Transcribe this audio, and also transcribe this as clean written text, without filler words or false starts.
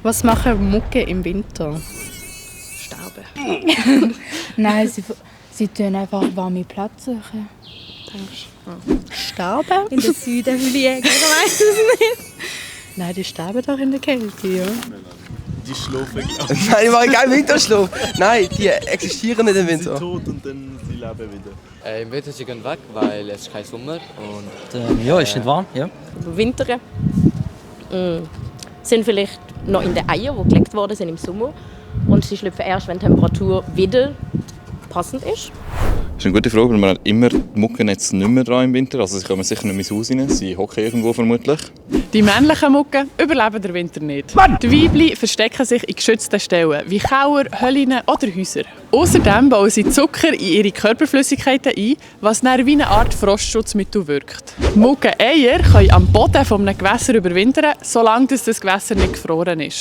Was machen Mucke im Winter? Sterben. Nein, sie tun einfach warme Plätze suchen. Denkst du? Sterben? In den Süden fliegen, ich weiss es nicht. Nein, die sterben doch in der Kälte, ja. Die schlafen, glaube ich. Nein, ich mache keinen Winterschlaf. Nein, die existieren nicht im Sie sind Winter. tot und dann sie leben wieder. Im Winter sie gehen weg, weil es ist kein Sommer und Ja, ist nicht warm, ja. Winter sind vielleicht noch in den Eiern, die gelegt worden sind im Sommer. Und sie schlüpfen erst, wenn die Temperatur wieder passend ist. Das ist eine gute Frage, weil man hat immer die Mucke jetzt nicht mehr dran im Winter. Also sie kommen sicher nicht mehr ins Haus rein, sie hocken irgendwo vermutlich. Die männlichen Mucken überleben den Winter nicht. Die Weibchen verstecken sich in geschützten Stellen, wie Kauer, Höhlen oder Häuser. Außerdem bauen sie Zucker in ihre Körperflüssigkeiten ein, was dann wie eine Art Frostschutzmittel wirkt. Muckeneier können am Boden eines Gewässers überwintern, solange das Gewässer nicht gefroren ist.